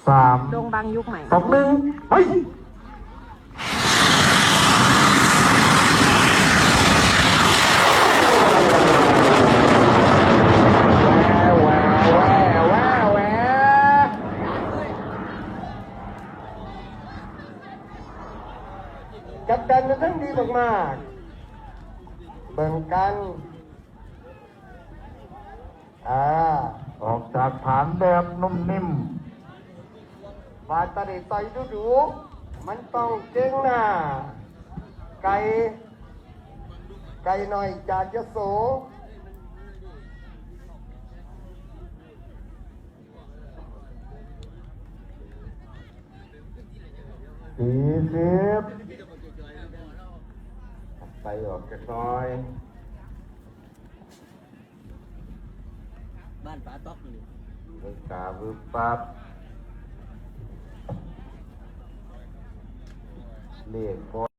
ສາມ ດົງບັງຍຸກໃໝ່ ສອງ ໜຶ່ງ ໄປ! ກັບຕັນນັ້ນທັງດີມາກໆ ເບິ່ງກັນ ອາ ອອກຈາກຖານແບບນຸ້ມນິ້ມ. ວ່າຕາໄດ້ຕໍ່ຍດຸໆ ມັນຕ້ອງເກັ່ງໜ້າ ໄກ່ ໄກ່ນ້ອຍຈາກຍະໂສ. ສີ່ສິບ ໄປອອກຈັກໜ້ອຍ ບ້ານປາຕອກນີ້ ເບິ່ງຕາວຶບວັບ ເລກບໍ່